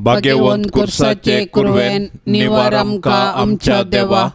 भाग्यवंत कुर्साचे कुरवेन निवार आमकां आमच्या देवा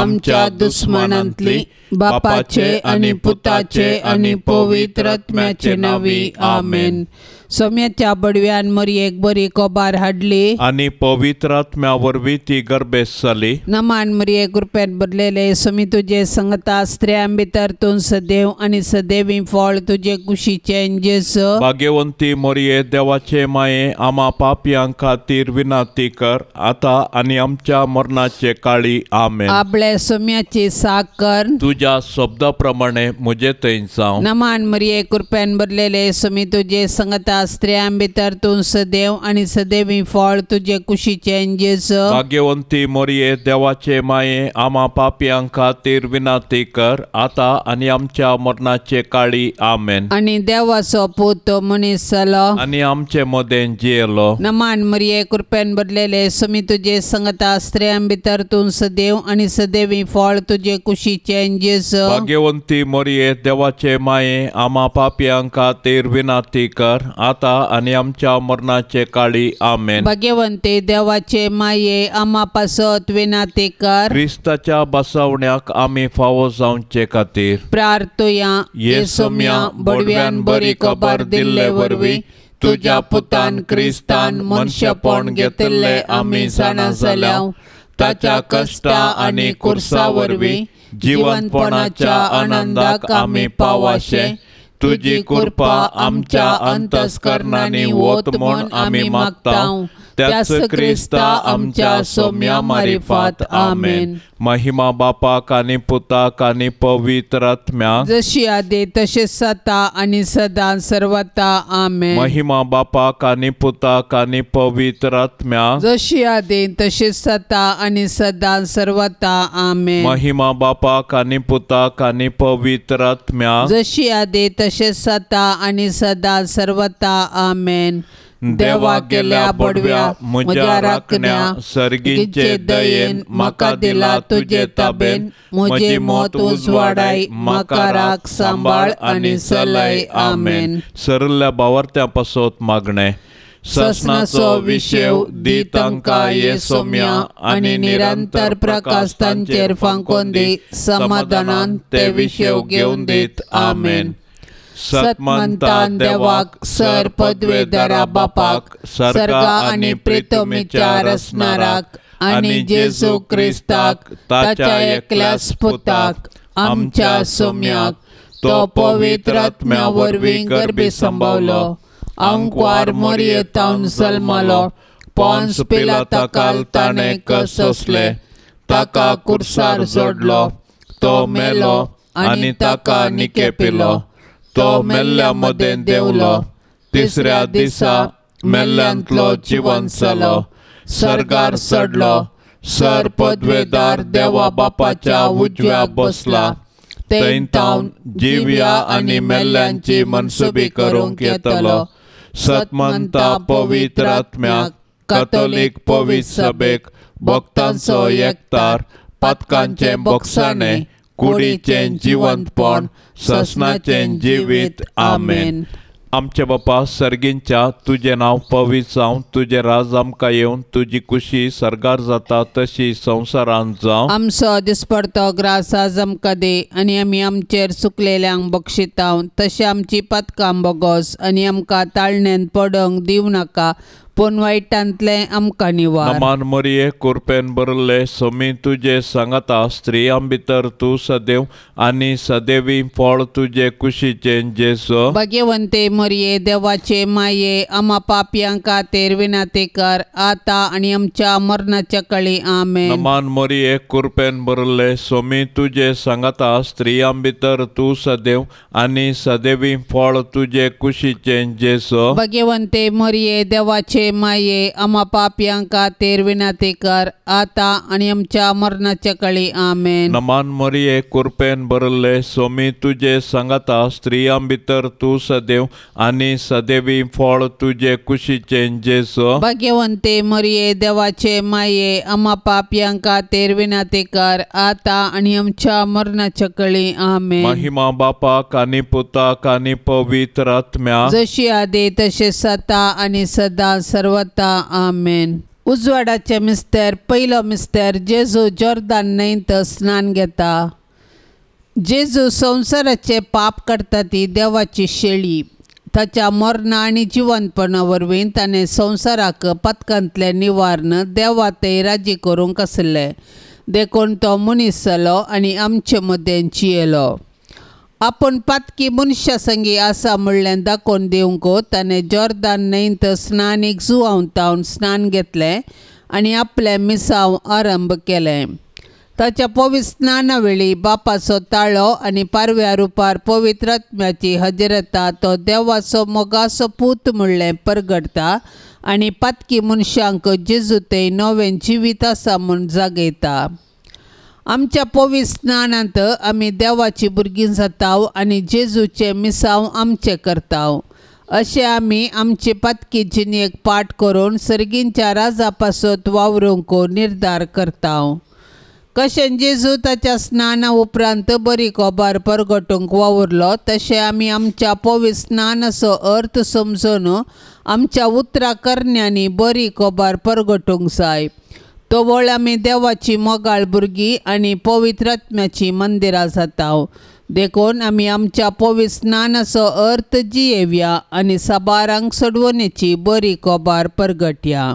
आमच्या दुस्मानांतली बापाचे आनी पुताचे आनी पवित्र आत्म्याचे नांवी आमेन. सोम्याच्या बडव्यान मरयेक बरी कोबार हाडली आनी पवित्र आत्म्या वरवीं ती गर्भेस्त जाली. नमान मरये कृपेन भरलेले सोमी तुजे संगता स्त्रियां भितर तूं सदैव आनी सदैवी फळ तुजे कुशीचें जेजू. भाग्यवंती मरये देवाचे माये आमा पापयां खातीर विनंती कर आतां आनी आमच्या मरणाचे काळी आमेन. आपले सोम्याची साकर तुज्या शब्दा प्रमाणे म्हजे थंय जावं. नमान मरये कृपेन भरलेले सोमी तुजे संगता स्त्रियां भितर तूं सदैव आनी सदैवी फळ तुजे कुशीचें जेजू. भाग्यवंती मरये देवाचे माये आमा पापयां खातीर विनंती कर आतां आनी आमच्या मरणाचे काळी आमेन. आनी देवाचो पूत मनीस जालो आनी आमचे मदें जियेलो. नमान मरये कृपेन भरलेले सोमी तुजे संगता स्त्रियां भितर तूं सदैव आनी सदैवी फळ तुजे कुशीचें जेजू. भाग्यवंती मरये देवाचे माये आमा पापयां खातीर विनंती कर आतां आनी आमच्या मरणाचे काळी आमेन. भाग्यवंती देवाचे माये आमा पासत विनंती कर. क्रिस्ताच्या बसवण्याक आमी फावो जावचे खातीर प्रार्थुया. ये सोम्या बडव्यान बरी खबर दिल्ले वरवीं तुज्या पुतान क्रिस्तान मनशेपण घेतिल्ले आमी जाणा जाल्या. ताच्या कश्टा आनी कुर्सा वरवीं जिवंतपणाच्या आनंदाक आमी पावाशे तुजी कृपा आमच्या अंतस्करणांनी वत म्हूण आमी मागता. त्याच क्रिस्ता आमच्या सोम्या मारिफात आमेन. महिमा बापाक आनी पुताक आनी पवित्र आत्म्याक जशी आदी तशें सता आनी सदां सर्वता आमेन. महिमा बापाक आनी पुताक आनी पवित्र आत्म्याक जशी आदी तशें सता आनी सदां सर्वता आमेन. महिमा बापाक आनी पुताक आनी पवित्र आत्म्याक जशी आदी तशें सता आनी सदां सर्वता आमेन. देवा गेल्या बडव्या म्हज्या राखण्या सर्गीचे दयेन म्हाका दिला तुजे ताबेन म्हजी मत उजवाडाय म्हाका राख सांबाळ आनी चलय आमेन. सरल्या बावर्त्या पासत मागणें. ससनाचो विशेव दी तांकां ये सोम्या आनी निरंतर प्रकाश तांचेर फांकोन दी समाधानान ते विशेव घेवन दीत आमेन. सतमंतान देवाक सर पदवेदारा बापाक सर्गा आनी प्रितमीच्या रचणाराक आनी जेजू क्रिस्ताक ताच्या एकल्याच पुताक आमच्या सोम्याक तो पवित्र आत्म्या वरवीं गर्भी संभवलो आंकवार मोरयेतावन जल्मलो पोन्स पिलाताकाल ताणें कश्ट सोंसले ताका कुर्सार जोडलो तो मेलो आनी ताका निकेपिलो तो मेल्ल्या मदें देंवलो तिसऱ्या दिसा मेल्ल्यांतलो जिवंत जालो सर्गार चडलो सर पदवेदार देवा बापाच्या उजव्या बसला थंय तावन जिव्या आनी मेल्ल्यांची मनसुबी करूंक येतलो. सतमंता पवित्र आत्म्याक कथोलीक पवित्र सभेक भक्तांचो एकतार पातकांचें बोगसाणें कुडीचें जिवंतपण ससनाचें जिवीत आमेन. आमचे बापा सर्गींच्या तुजें नांव पवित्र जावं तुजें राज आमकां येवन तुजी कुशी सर्गार जाता तशी संवसारांत जावं. आमचो दिसपडतो ग्रास आज आमकां दी आनी आमी आमचेर चुकलेल्यांक बक्षिताव तशें आमची पातकां बोगोस आनी आमकां ताळण्यांत पडोवंक दिवं नाका पूण वायटांतलें आमकां निवार. नमान मरये कुरपेन भरले सोमी तुजे सांगाता स्त्रियां भितर तूं सदैव आनी सदैवी फळ तुजे कुशीचें जेजू. भाग्यवंते मरये देवाचे माये आमा पापयां खातीर विनंती कर आतां आनी आमच्या मरणाच्या कळी आमेन. नमान मरये कुरपेन भरले सोमी तुजे सांगाता स्त्रियां भितर तूं सदैव आनी सदैवी फळ तुजे कुशीचें जेजू. भाग्यवंते मरये देवाचे माये आमा पापयां खातीर विनंती कर आतां आनी आमच्या मरणाच्या कळी आमेन. नमान मरये कुरपेन भरले सोमी तुजे सांगाता स्त्रियां भितर तूं सदैव आनी सदैवी फळ तुजे कुशीचें जेजू. भाग्यवंते मरये देवाचे माये आमा पापयां खातीर विनंती कर आतां आनी आमच्या मरणाच्या कळी आमेन. महिमा बापाक आनी पुताक आनी पवित्र आत्म्याक जशी आदी तशें सता आनी सदां सर्वता आमेन. उजवाडाचे मिस्तेर पयलो मिस्तेर जेजू जोर्दान न्हंयत स्नान घेता. जेजू संवसाराचे पाप काडटा ती देवाची शेळी. ताच्या मरणा आनी जिवंतपणा वरवीं ताणें संवसाराक पथकांतलें निवारण देवा ते राजी करूंक आसलें. देखून तो मनीस जालो आनी आमचे मदें जियेलो. आपूण पातकी मनशा संगी आसा म्हणलें दाखोवन दिवंक ताणें जोर्दान न्हंयत स्नानीक जुवांव स्नान घेतलें आनी आपलें मिसांव आरंभ केलें. ताच्या पवित्र स्नाना वेळी बापाचो ताळो आनी पारव्या रुपार पवित्र आत्म्याची हजेरता तो देवाचो मोगाचो पूत म्हणलें परगडटा आनी पातकी मनशांक जेजू ते नवें जिवीत आसा म्हूण जागयता. आमच्या पवित्र स्नानांत आमी देवाची भुरगीं जाताव आनी जेजूचें मिसांव आमचें करताव. अशें आमी आमचे पातकी जिणेक पाठ करून सर्गींच्या राजा पासत वावरूंक निर्धार करताव. कशें जेजू ताच्या स्नाना उपरांत बरी खबर परगटूंक वावुरलो तशें आमी आमच्या पवित्र स्नानाचो अर्थ समजून आमच्या उतरां करण्यांनी बरी खबर परगटूंक जाय. तवळ आमी देवाची मोगाळ भुरगीं आनी पवित्र आत्म्याची मंदिरां जाताव. देखून आमी आमच्या पवित्र स्नानाचो अर्थ जियेवया आनी साबारांक सोडवणेची बरी खबर परगटया.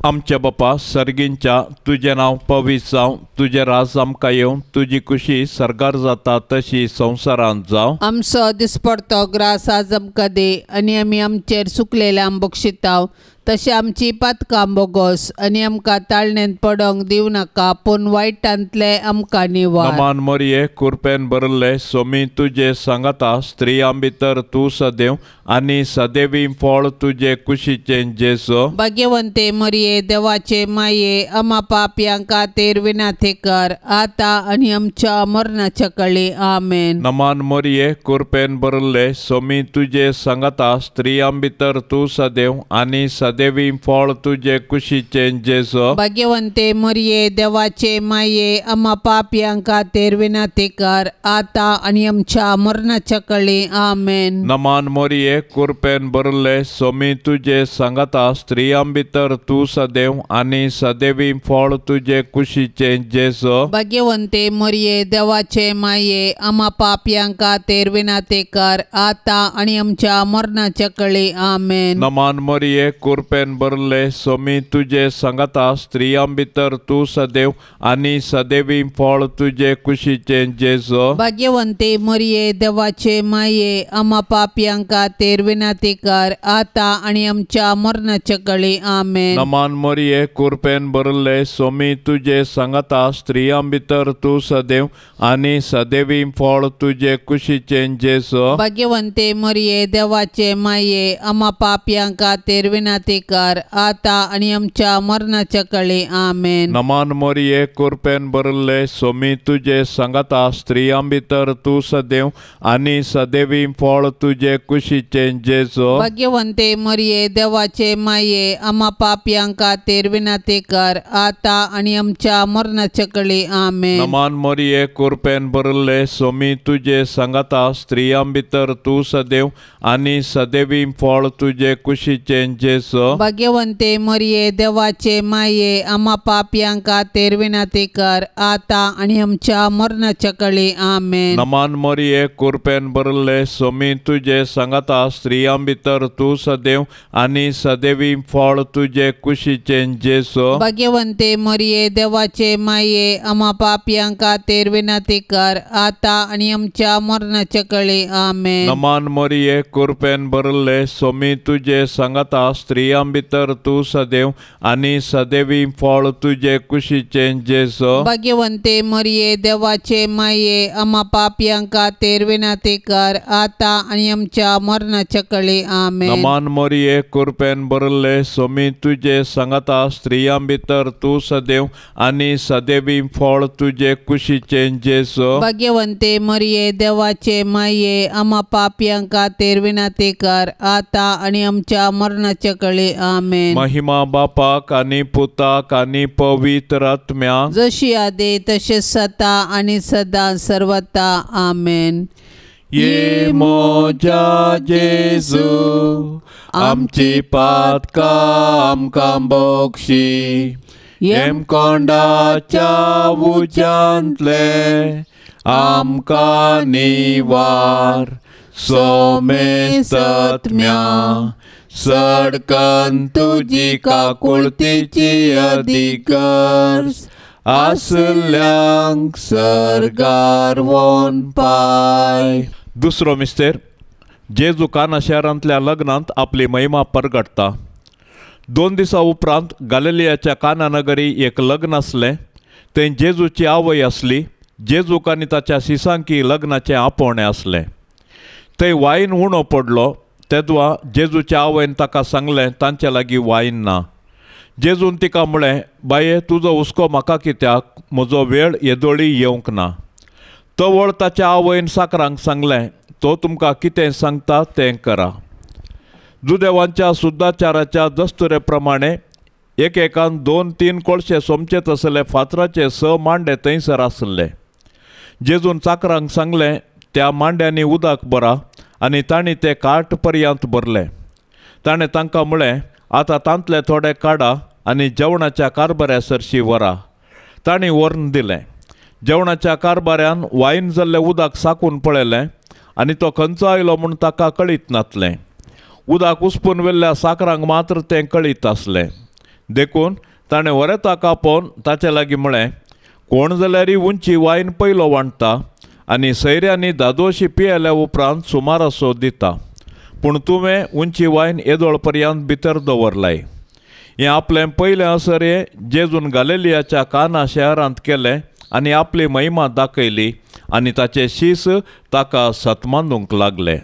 आमच्या बापा सर्गींच्या तुजें नांव पवित्र जावं, तुजें राज आमकां येवं, तुजी खुशी सर्गार जाता तशी संवसारांत जावं. आमचो दिसपडतो ग्रास आज आमकां दी आनी आमी आमचेर सुकलेल्या बक्षिताव तशें आमची पातकां बोगोस आनी आमकां ताळणेंत पडोंक दिवं नाका पूण वायटांतले आमकां निवार. नमान मोरये कुरपेन भरिल्ले सोमी तुजे सांगाता, स्त्रियां भितर तूं सदैव आनी सदैवी फळ तुजे कुशीचें जेजू. भाग्यवंते मोरये देवाचे माये आमा पापयां खातीर विनाती कर आतां आनी आमच्या मरणाच्या कळी आमेन. नमान मोरये कुरपेन भरिल्ले सोमी तुजे सांगाता, स्त्रियां भितर तूं सदैव आनी सदैवी फळ तुजे कुशीचें जेजू. भाग्यवंते मोरये देवाचे माये आमा पापयां खातीर विनाती कर आतां आनी आमच्या मरणाच्या कळी आमेन. नमान मोरये कुरपेन भरिल्ले सोमी तुजे सांगाता, स्त्रियां भितर तूं सदैव आनी सदैवी फळ तुजे कुशीचें जेजू. भाग्यवंते मोरये देवाचे माये आमा पापयां खातीर विनाती कर आतां आनी आमच्या मरणाच्या कळी आमेन. नमान मोरये कुरपेन भरिल्ले सोमी तुजे सांगाता, स्त्रियां भितर तूं सदैव आनी सदैवी फळ तुजे कुशीचें जेजू. भाग्यवंते मोरये देवाचे माये आमा पापयां खातीर विनाती कर आतां आनी आमच्या मरणाच्या कळी आमेन. नमान मोरये कुरपेन भरिल्ले सोमी तुजे सांगाता, स्त्रियां भितर तूं सदैव आनी सदैवी फळ तुजे कुशीचें जेजू. भाग्यवंते मोरये देवाचे माये आमा पापयां खातीर विनाती कर आतां आनी आमच्या मरणाच्या कळी आमेन. नमान मोरये कुरपेन भरिल्ले सोमी तुजे सांगाता, स्त्रियां भितर तूं सदैव आनी सदैवी फळ तुजे कुशीचें जेजू. भाग्यवंते मोरये देवाचे माये आमा पापयां खातीर विनाती कर आतां आनी आमच्या मरणाच्या कळी आमेन. नमान मोरये कुरपेन भरिल्ले सोमी तुजे सांगाता, स्त्रियां भितर तूं सदैव आनी सदैवी फळ तुजे कुशीचें जेजू. भाग्यवंते मोरये देवाचे माये आमा पापयां खातीर विनाती कर आतां आनी आमच्या मरणाच्या कळी आमेन. नमान मोरये कुरपेन भरिल्ले सोमी तुजे सांगाता, स्त्रियां भितर तूं सदैव आनी सदैवी फळ तुजे कुशीचें जेजू. भाग्यवंते मोरये देवाचे माये आमा पापयां खातीर विनाती कर आतां आनी आमच्या मरणाच्या कळी आमेन. नमान मोरये कुरपेन भरिल्ले सोमी तुजे सांगाता, स्त्रियां भितर तूं सदैव आनी सदैवी फळ तुजे कुशीचें जेजू. भाग्यवंते मोरये देवाचे माये आमा पापयां खातीर विनाती कर आतां आनी आमच्या मरणाच्या कळी आमेन. नमान मोरये कुरपेन भरिल्ले सोमी तुजे सांगाता, स्त्रियां भितर तूं सदैव आनी सदैवी फळ तुजे कुशीचें जेजू. भाग्यवंते मोरये देवाचे माये आमा पापयां खातीर विनाती कर आतां आनी आमच्या मरणाच्या कळी आमेन. महिमा बापाक आनी पुताक आनी पवित्र आत्म्याक, जशी आदी तशें सता आनी सदां सर्वता आमेन. ये मोजा जेजू आमची पातकां आमकां बक्षी येमकोंडाच्या उज्यांतले आमकां निवार सोमेस्तत्म्या सडकन तुजी काकुळतीची अधिकार आसल्यांक सर्गार वोन पाय. दुसरो मिस्तेर जेजू काना शहरांतल्या लग्नांत आपली महिमा परगटता. 2 दिसां उपरांत गालिलियाच्या काना नगरी एक लग्न आसलें. थंय जेजूची आवय आसली. जेजूक आनी ताच्या शिसांकी लग्नाचें आपोवणें आसलें. थंय वायन उणो पडलो तेदवा जेजूच्या आवयन ताका सांगलें तांचे लागीं वायन ना. जेजून तिका म्हळें, बाये तुजो हुस्को म्हाका कित्याक, म्हजो वेळ येदोळी येवंक ना. तवळ ताच्या आवयन साकरांक सांगलें, तो तुमकां कितें सांगता तें करा. जुदेवांच्या सुद्दाचाराच्या दस्तुरे प्रमाणे एकेकान 2-3 कोळशे सोमचे तसले फातराचे 6 मांडे थंयसर आसले. जेजून चाकरांक सांगलें, त्या मांड्यांनी उदक भरा आनी तांणी ते काट पर्यंत भरले. ताणें तांकां म्हळें, आतां तांतले थोडे काडा आनी जेवणाच्या कारभाऱ्या सरशी व्हरा. तांणी व्हरून दिलें. जेवणाच्या कारभाऱ्यान वायन जाल्लें उदक साकून पळयलें आनी तो खंयचो आयलो म्हूण ताका कळीत नासलें. उदक उसपून व्हेल्ल्या साकरांक मात्र तें कळीत आसलें. देखून ताणें व्हरेताक आपोवन ताचे लागीं म्हळें, कोण जाल्यार उंची वायन पयलो वांट्टा आनी सैऱ्यांनी दादोशी पियेल्या उपरांत सुमारासो दिता, पूण तुवें उंची वायन येदोळ पर्यंत भितर दवरलाय. हें आपलें पयलें असरे जेजून गालिलियाच्या काना शहरांत केलें आनी आपली महिमा दाखयली आनी ताचे शीस ताका सतमानूंक लागले.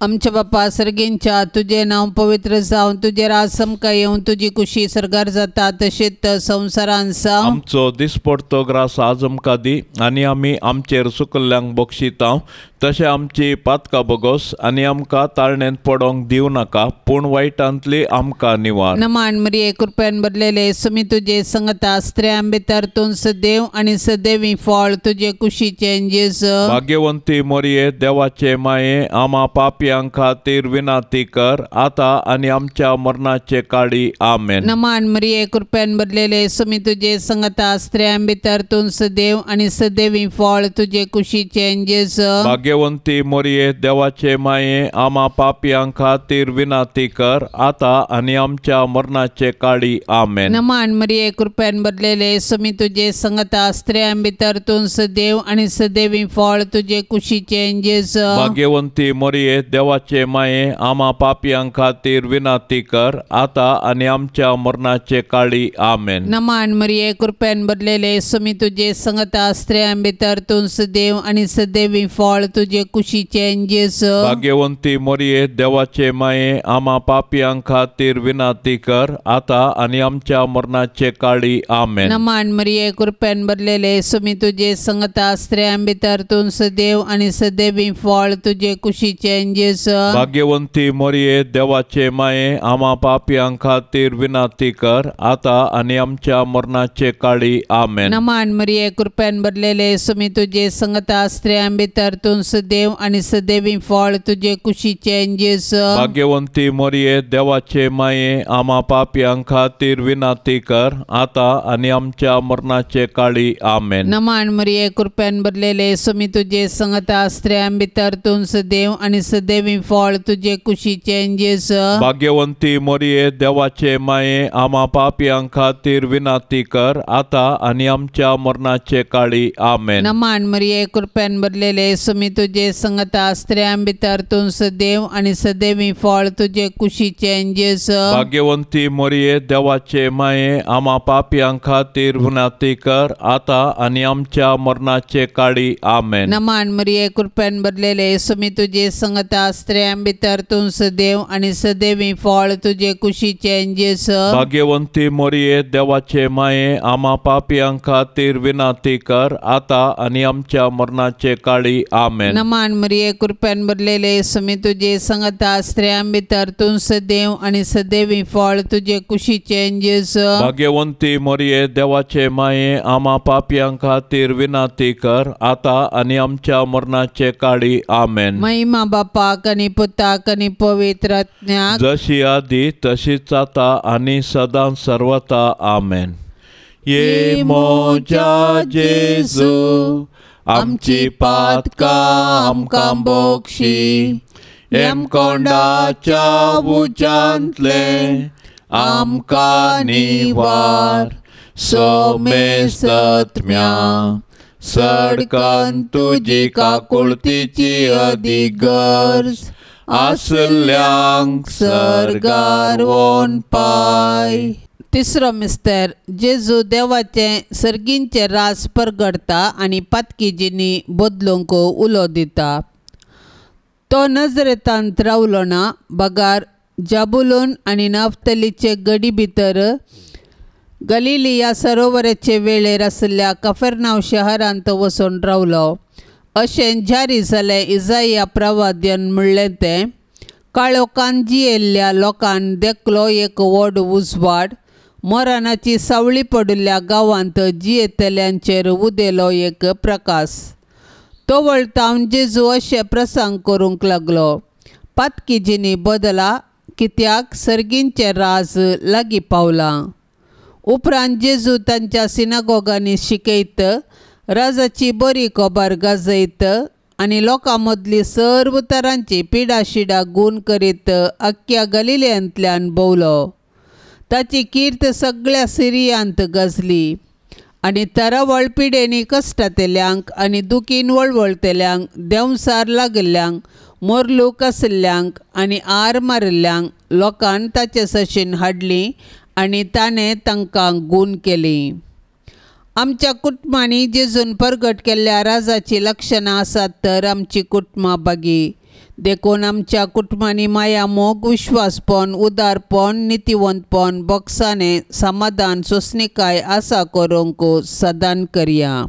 आमच्या बापा सर्गेंच्या तुजें नांव पवित्र जावं, तुजें राज आमकां येवं, तुजी कुशी सर्गार जाता तशेंच संवसारान जावं. आमचो दिसपडतो ग्रास आज आमकां दी आनी आमी आमचेर सुकल्ल्यांक बक्षिता तशें आमची पातकां बगोस आनी आमकां ताळणेंत पडोंक दिवं नाका, पूण वायटांतली आमकां निवार. नमान मरिये कृपेन भरलेले सुमी तुजे संगता, स्त्रियां भितर तूं सदैव आनी सदैवी फळ तुजे कुशीचें जेजू. भाग्यवंती मरिये देवाचे माये आमा पापयां खातीर विनाती कर आता आनी आमच्या मरणाचे काळी. आमेन. नमान मरिये कृपेन भरलेले सुमी तुजे संगता, स्त्रियां भितर तूं सदैव आनी सदैवी फळ तुजे कुशीचें जेजू. भाग्यवंती मरिये देवाचे माये आमा पापयां खातीर विनाती कर आता आनी आमच्या मरणाचे काळी. आमेन. नमान मरिये कृपेन भरलेले सुमी तुजे संगता, स्त्रियां भितर तूं सदैव आनी सदैवी फळ तुजे कुशीचें जेजू. भाग्यवंती मरिये देवाचे माये आमा पापयां खातीर विनाती कर आता आनी आमच्या मरणाचे काळी. आमेन. नमान मरिये कृपेन भरलेले सुमी तुजे संगता, स्त्रियां भितर तूं सदैव आनी सदैवी फळ तुजे कुशीचें जेजू. भाग्यवंती मरिये देवाचे माये आमा पापयां खातीर विनाती कर आता आनी आमच्या मरणाचे काळी. आमेन. नमान मरिये कृपेन भरलेले सुमी तुजे संगता, स्त्रियां भितर तूं सदैव आनी सदैवी फळ तुजे कुशीचें जेजू. भाग्यवंती मरिये देवाचे माये आमा पापयां खातीर विनाती कर आता आनी आमच्या मरणाचे काळी. आमेन. नमान मरिये कृपेन भरलेले सुमी तुजे संगता, स्त्रियां भितर तूं सदैव आनी सदैवी फळ तुजे कुशीचें जेजू. भाग्यवंती मरिये देवाचे माये आमा पापयां खातीर विनाती कर आता आनी आमच्या मरणाचे काळी. आमेन. नमान मरिये कृपेन भरलेले सुमी तुजे संगता, स्त्रियां भितर तूं सदैव आनी सदैवी फळ तुजे कुशीचें जेजू. भाग्यवंती मरिये देवाचे माये आमा पापयां खातीर विनाती कर आता आनी आमच्या मरणाचे काळी. आमेन. नमान मरिये कृपेन भरलेले सुमी तुजे संगता, स्त्रियां भितर तूं सदैव आनी सदैवी फळ तुजे कुशीचें जेजू. भाग्यवंती मरिये देवाचे माये आमा पापयां खातीर विनाती कर आता आनी आमच्या मरणाचे काळी. आमेन. नमान मरिये कृपेन भरलेले सुमी तुजे संगता, संगता स्त्रियां भितर तूं सदैव आनी सदैवी फळ तुजे कुशीचें जेजू. भाग्यवंती मोरये देवाचे माये आमा पापयां खातीर विनाती कर आतां आनी आमच्या मरणाचे काळी. आमेन. नमान मरिये कृपेन भरलेले स्वामी तुजे संगता स्त्रियां भितर तूं सदैव आनी सदैवी फळ तुजे कुशीचें जेजू. भाग्यवंती मोरये देवाचे माये आमा पापयां खातीर विनाती कर आतां आनी आमच्या मरणाचे काळी. आमेन. महिमा बापाक आनी पुताक आनी पवित्र आत्म्याक, जशी आदी तशीच आतां आनी सदां सर्वता. आमेन. ये मोजा जेजू आमची पातकां आमकां बोक्षी, हेमकोंडाच्या उज्यांतले आमकां निवार, सोमेसत्म्या सडकन तुजी काकुळतीची अदीक गरज आसल्यांक सर्गार वोन पाय. तिसरो मिस्तर जेजू देवाचें सर्गींचें रास परगडता आनी पातकीजींनी बदलूंक उलो दिता. तो नजरेतांत रावलो ना बगार जाबुलून आनी नाफ्तलीचे गडी भितर गलिलिया सरोवराचे वेळेर आशिल्ल्या कफेरनाव शहरांत वचून रावलो. अशें जारी जालें इजाया प्रवाद्यान म्हणलें तें, काळोखान जियेल्ल्या लोकान देखलो एक व्हड उजवाड, मरणाची सावळी पडिल्ल्या गांवांत जियेतल्यांचेर उदेलो एक प्रकाश. तो वळतावन जेजू अशें प्रसंग करूंक लागलो, पातकीजींनी बदला कित्याक सर्गींचें राज लागीं पावलां. उपरांत जेजू तांच्या सिनागोगांनी शिकयत, राजाची बरी खबर गाजयत आनी लोकां मदली सर्व तरांची पिडाशिडा गूण करीत अख्ख्या गलिलियांतल्यान भोंवलो. ताची कीर्त सगळ्या सिरियांत गाजली आनी तरावळ पिडेनी कश्टांतल्यांक आनी दुखीन वळवळटल्यांक, देंवसार लागिल्ल्यांक, मोरलूक आशिल्ल्यांक आनी आर मारिल्ल्यांक लोकान ताचे सशीन हाडली आनी ताणें तांकां गूण केली. आमच्या कुटुंबांनी जेजून परगट केल्ल्या राजाचीं लक्षणां आसात तर आमची कुटुंबां बागी. देखून आमच्या कुटुंबांनी माया, मोग, विश्वासपण, उदारपण, नितीवंतपण, बोगसाणें, समाधान, सोंसणीकाय आसा करूंक सदान करया.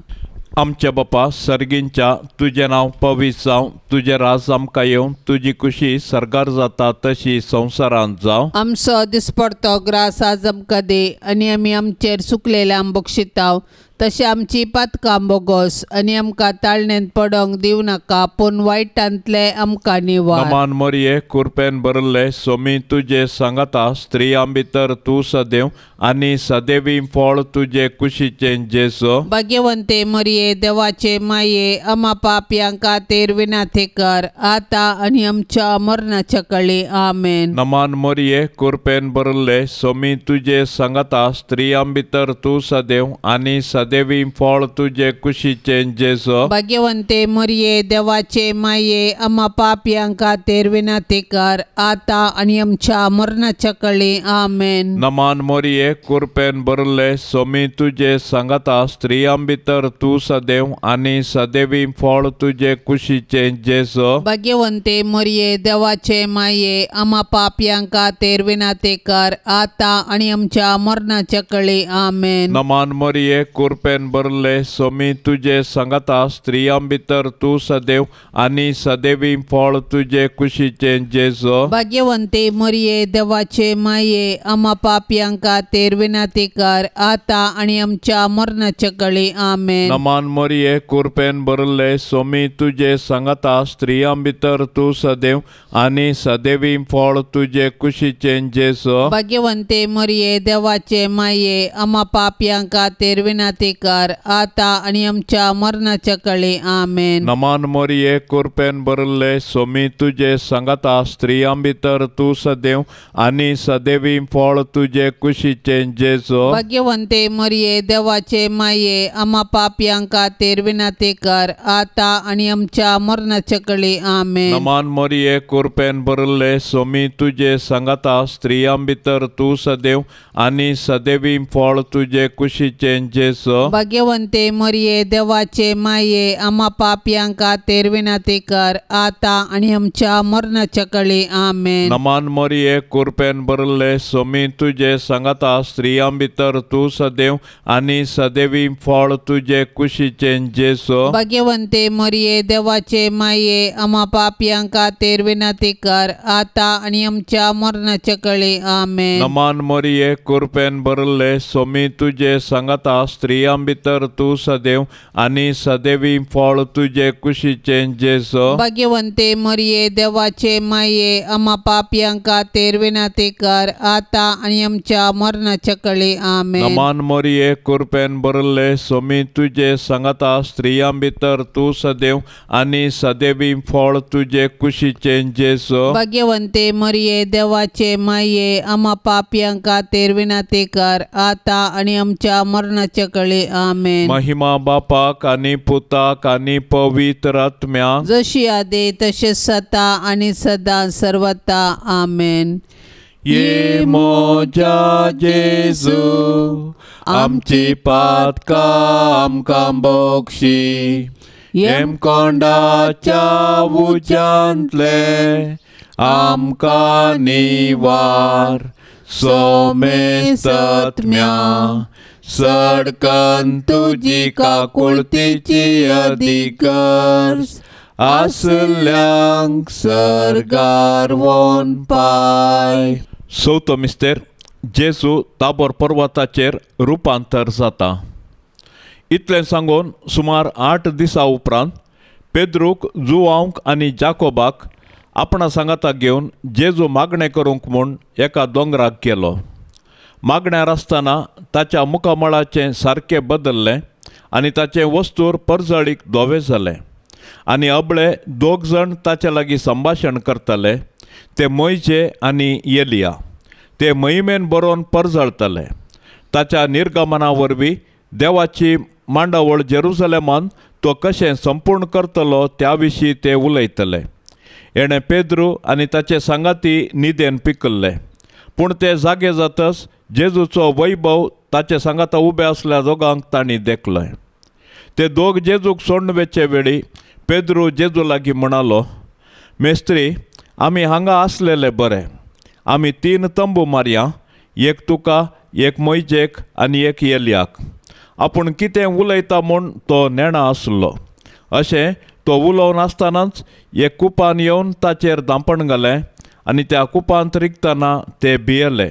आमच्या बापा सर्गींच्या तुजें नांव पवित्र जावं, तुजें राज आमकां येवं, तुजी खुशी सर्गार जाता तशी संवसारांत जावं. आमचो दिसपडतो ग्रास आज आमकां दी आनी आमी आमचेर चुकलेल्यांक बक्षिताव तशें आमची पातकां बोगोस आनी आमकां ताळणेंत पडोंक दिवं नाका पूण वायटांतले आमकां निवार. नमान मरिये कुरपेन भरिल्ले सोमी तुजे सांगाता, स्त्रियां भितर तूं सदैव आनी सदैवी फळ तुजे कुशीचें जेजू. भाग्यवंते मरिये देवाचे माये आमा पापयां खातीर विनाती कर आतां आनी आमच्या मरणाच्या काळी. आमेन. नमान मरिये कुरपेन भरिल्ले सोमी तुजे सांगाता, स्त्रियां भितर तूं सदैव आनी सदैवी फळ तुजे कुशीचें जेजू. भाग्यवंते मरिये देवाचे माये आमा पापयां खातीर विनाती कर आतां आनी आमच्या मरणाच्या काळी. आमेन. नमान मरिये कुरपेन भरिल्ले सोमी तुजे सांगाता, स्त्रियां भितर तूं सदैव आनी सदैवी फळ तुजे कुशीचें जेजू. भाग्यवंते मरिये देवाचे माये आमा पापयां खातीर विनाती कर आतां आनी आमच्या मरणाच्या काळी. आमेन. नमान मरिये कुरपेन भरिल्ले सोमी तुजे सांगाता, स्त्रियां भितर तूं सदैव आनी सदैवी फळ तुजे कुशीचें जेजू. भाग्यवंते मरिये देवाचे माये आमा पापयां खातीर विनाती कर आतां आनी आमच्या मरणाच्या काळी. आमेन. नमान मरिये कुरपेन भरिल्ले सोमी तुजे सांगाता, स्त्रियां भितर तूं सदैव आनी सदैवी फळ तुजे कुशीचें जेजू. भाग्यवंते मरिये देवाचे माये आमा पापयां खातीर विनाती कर आतां आनी आमच्या मरणाच्या काळी. आमेन. नमान मरिये कुरपेन भरिल्ले सोमी तुजे सांगाता, स्त्रियां भितर तूं सदैव आनी सदैवी फळ तुजे कुशीचें जेजू. भाग्यवंते मरिये देवाचे माये आमा पापयां खातीर विनाती कर आतां आनी आमच्या मरणाच्या काळी. आमेन. नमान मरिये कुरपेन भरिल्ले सोमी तुजे सांगाता, स्त्रियां भितर तूं सदैव आनी सदैवी फळ तुजे कुशीचें जेजू. जेजू। भाग्यवंते मरिये देवाचे माये आमा पापयां खातीर विनंती कर आता आनी आमच्या मरणाच्या कळी। आमेन। नमान मरिये कृपेन भरले स्वामी तुजे सांगाता, स्त्रियां भितर तूं सदैव आनी सदैवी फळ तुजे कुशीचें जेजू। भाग्यवंते मरिये देवाचे माये आमा पापयां खातीर विनंती कर आता आनी आमच्या मरणाच्या कळी। आमेन। नमान मरिये कृपेन भरले स्वामी तुजे सांगाता, स्त्रियां भितर तूं सदैव आनी सदैवी फळ तुजे कुशीचें जेजू। भाग्यवंते मरिये देवाचे माये आमा पापयां खातीर विनंती कर आता आनी आमच्या मरणाच्या कळी। आमेन। नमान मरिये कृपेन भरले स्वामी तुजे सांगाता, स्त्रियां भितर तूं सदैव आनी सदैवी फळ तुजे कुशीचें जेजू। भाग्यवंते मरिये देवाचे माये आमा पापयां खातीर विनंती कर आता आनी आमच्या मरणाच्या कळी। आमेन। महिमा बापाक आनी पुताक आनी पवित्र आत्म्याक, जशी आदी तशें सता आनी सदां सर्वता। आमेन। ये म्हज्या जेजू आमची पातकां आमकां बक्षी, येमकोंडाच्या उज्यांतले आमकां निवार, सोमेस्तत्म्या सडकन तुजी काकुळतीची अधिकर आसल्यांक सर्गार वोन पाय। चवथो मिस्तेर जेजू ताबोर पर्वताचेर रुपांतर जाता। इतलें सांगून सुमार 8 दिसां उपरांत पेद्रूक जुवांक आनी जाकोबाक आपणा सांगाता घेवन जेजू मागणें करूंक म्हूण एका दोंगराक गेलो। मागण्यार आसतना ताच्या मुखामळाचें सारकें बदल्लें आनी ताचें वस्तूर परजळीक धवें जालें आनी अबळे दोग जाण ताचे लागीं संभाशण करताले, ते मोयजे आनी एलिया। ते महिमेन बरोवन परजळताले। ताच्या निर्गमना वरवीं देवाची मांडावळ जेरुसलेमान तो कशें संपूर्ण करतलो त्या विशीं ते उलयतले। एणे पेद्रू आनी ताचे सांगाती निदेन पिकल्ले, पूण ते जागे जातच जेजूचो वैभव ताचे सांगाता उबे आसल्या दोगांक तांणी देखलें। ते दोग जेजूक सोडून वेचे वेळी पेद्रू जेजू लागीं म्हणालो, मेस्त्री आमी हांगा आसलेले बरे, आमी 3 तंबू मारया, एक तुका, एक मोयजेक आनी एक एलियाक। आपूण कितें उलयता म्हूण तो नेणा आसलो। अशें तो उलोवन आसतनाच एक कुपान येवन ताचेर धांपण घालें आनी त्या कुपांत रिगतना ते भियेले।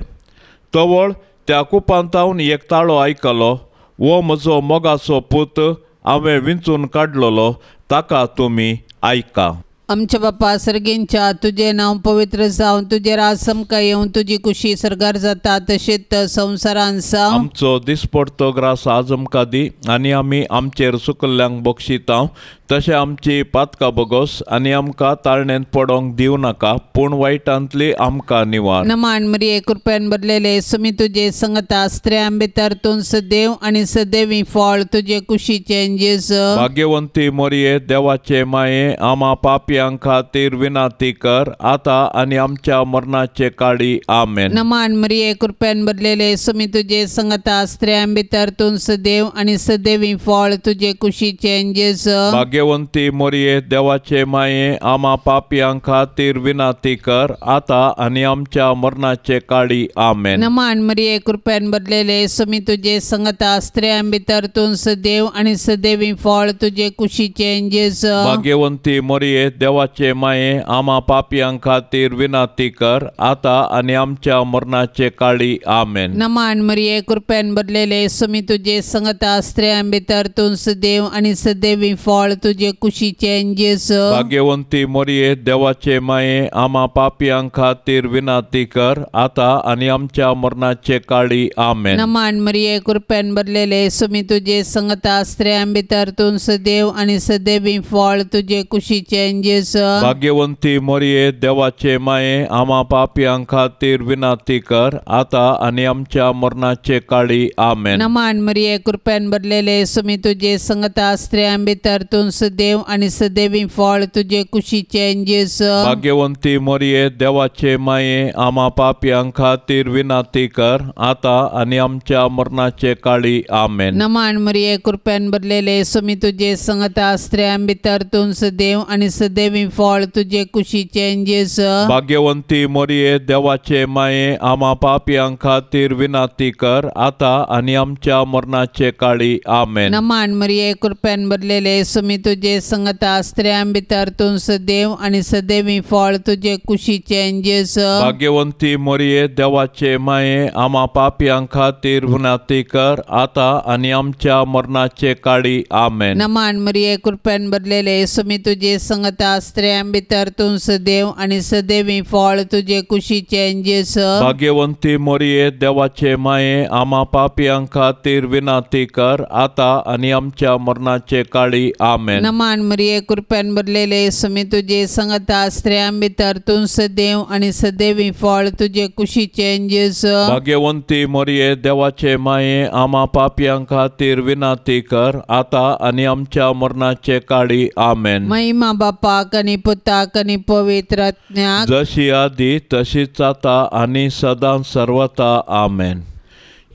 तवळ त्या कुपांतावन एक ताळो आयकलो, वो म्हजो मोगाचो पूत, हांवें विंचून काडलेलो, ताका तुमी आयका। आमच्या बापा सर्गेंच्या तुजें नांव पवित्र जावं, तुजें राज समकां येवं, तुजी कुशी सर्गार जाता तशेंच संवसारान जावं। आमचो दिसपडतो ग्रास आज आमकां दी आनी आमी आमचेर चुकल्ल्यांक बक्षिता तशें आमची पातकां बोगोस आनी आमकां ताळणेंत पडोंक दिवं नाका, पूण वायटांतली आमकां निवार। नमान मरिये कृपेन भरलेले सुमी तुजे संगता, स्त्रियां भितर तूं सदैव आनी सदैवी फळ तुजे कुशीचें जेजू। भाग्यवंती मरिये देवाचे माये आमा पापयां खातीर विनंती कर आता आनी आमच्या मरणाचे काळी। आमेन। नमान मरिये कृपेन भरलेले सुमी तुजे संगता, स्त्रियां भितर तूं सदैव आनी सदैवी फळ तुजे कुशीचें जेजू। भाग्यवंती मरिये देवाचे माये आमा पापयां खातीर विनंती कर आता आनी आमच्या मरणाचे काळी। आमेन। नमान मरिये कृपेन भरलेले सुमी तुजे संगता, स्त्रियां भितर तूं सदैव आनी सदैवी फळ तुजे कुशीचें जेजू। भाग्यवंती मरिये देवाचे माये आमा पापयां खातीर विनंती कर आता आनी आमच्या मरणाचे काळी। आमेन। नमान मरिये कृपेन भरलेले सुमी तुजे संगता, स्त्रियां भितर तूं सदैव आनी सदैवी फळ तुजे कुशीचें जेजू। भाग्यवंती मरिये देवाचे माये आमा पापयां खातीर विनंती कर आता आनी आमच्या मरणाचे काळी। आमेन। नमान मरिये कृपेन भरलेले सुमी तुजे संगता, स्त्रियां भितर तूं सदैव आनी सदैवी फळ तुजे कुशीचें जेजू। भाग्यवंती मरिये देवाचे माये आमा पापयां खातीर विनंती कर आता आनी आमच्या मरणाचे काळी आमेन। नमान मरिये कृपेन भरलेले सुमी तुजे संगता स्त्रियां भितर तूं सदैव आनी सदैवी फळ तुजे कुशीचे जेजू। भाग्यवंती मरिये देवाचे माये आमा पापयां खातीर विनंती कर आता आनी आमच्या मरणाचे काळी आमेन। नमान मरिये कृपेन भरलेले सुमी तुजे संगता स्त्रियां भितर तूं सदैव आनी सदैवी फळ तुजे कुशीचे जेजू। भाग्यवंती मरिये देवाचे माये आमा पापयां खातीर विनंती कर आता आनी आमच्या मरणाचे काळी आमेन। नमान मरिये कृपेन भरलेले सुमी तुजे संगता स्त्रियां भितर तूं सदैव आनी सदैवी फळ तुजे कुशीचे जेजू। भाग्यवंती मरिये देवाचे माये आमा पापयां खातीर विनंती कर आता आनी आमच्या मरणाचे काळी आमेन। नमान मरिये कृपेन भरलेले सुमी तुजे संगता स्त्रियां भितर तूं सदैव आनी सदैवी फळ तुजे कुशीचे जेजू। भाग्यवंती मरिये देवाचे माये आमा पापयां खातीर विनंती कर आता आनी आमच्या मरणाचे काळी आमेन। नमान मरिये कृपेन भरलेले सुमी तुजे संगता स्त्रियां भितर तूं सदैव आनी सदैवी फळ तुजे कुशीचे जेजू। भाग्यवंती मरिये देवाचे माये आमा पापयां खातीर विनंती कर आता आनी आमच्या मरणाचे काळी आमेन। महिमा बापाक आनी पुताक आनी पवित्र आत्म्याक, जशी आदी तशीच आता आनी सदां सर्वता आमेन।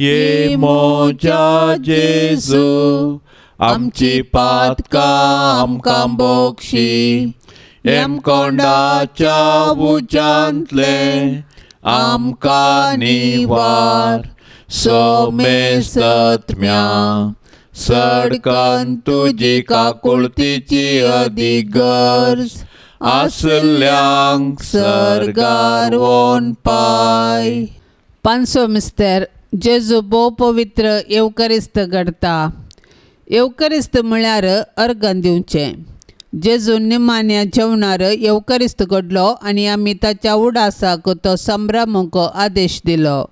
ये मोजा जेजू आमची पातकां आमकां बोक्षी, हेमकोंडाच्या उज्यांतले आमकां निवार, सोमेसत्म्या सडकन तुजी काकुळतीची अदीक गरज आसल्यांक सर्गार वोन पाय। पांचवो मिस्तर जेजू भोव पवित्र येवकरिस्त घडता। येवकरिस्त म्हळ्यार अर्गन दिवचें। जेजू निमाण्या जेवणार येवकरिस्त घडलो आनी आमी ताच्या उडासाक तो संभ्रमूंक आदेश दिलो।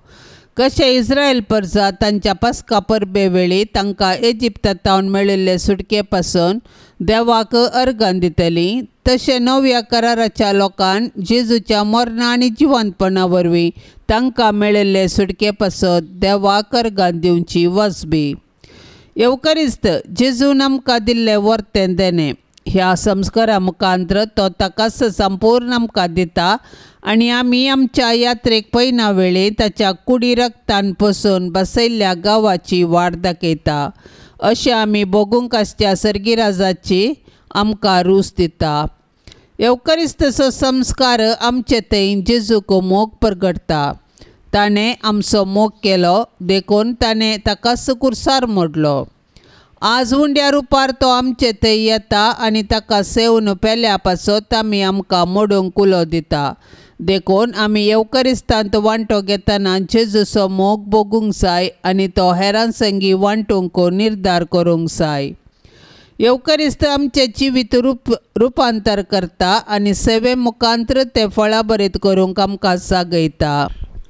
कशें इस्रायल परजा तांच्या पास्का परबे वेळी तांकां इजिप्तांत मेळिल्ले सुटके पासून देवाक अर्गां दितली, तशें नव्या कराराच्या लोकान जेजूच्या मरणा आनी जिवंतपणा वरवीं तांकां मेळिल्ले सुटके पासत देवाक अर्गां दिवची वसबी। येवकरिस्त जेजून आमकां दिल्लें वर्तें देणें ह्या संस्कारा मुखांत्र तो ताकाच संपूर्ण आमकां दिता आनी आमी आमच्या यात्रेक पयना वेळी ताच्या कुडी रक्तान पसून बसयल्ल्या गांवाची वाट दाखयता। अशें आमी भोगूंक आसच्या सर्गीराजाची आमकां रूच दिता। येवकरिस्ताचो संस्कार आमचे थंय जेजूक मोग परगटता। ताणें आमचो मोग केलो देखून ताणें ताकाच कुर्सार मोडलो। आज उंड्या रुपार तो आमचे थंय येता आनी ताका सेवन पेल्या पासत आमी आमकां मोडूंक कुलो दिता। देखून आमी येवकरिस्तांत वांटो घेतना जेजूचो मोग भोगूंक जाय आनी तो हेरां संगी वांटूंक निर्धार करूंक जाय। येवकरिस्त आमचें जिवीत रुपांतर करता आनी सेवे मुखांत्र तें फळाभरीत करूंक आमकां जागयता।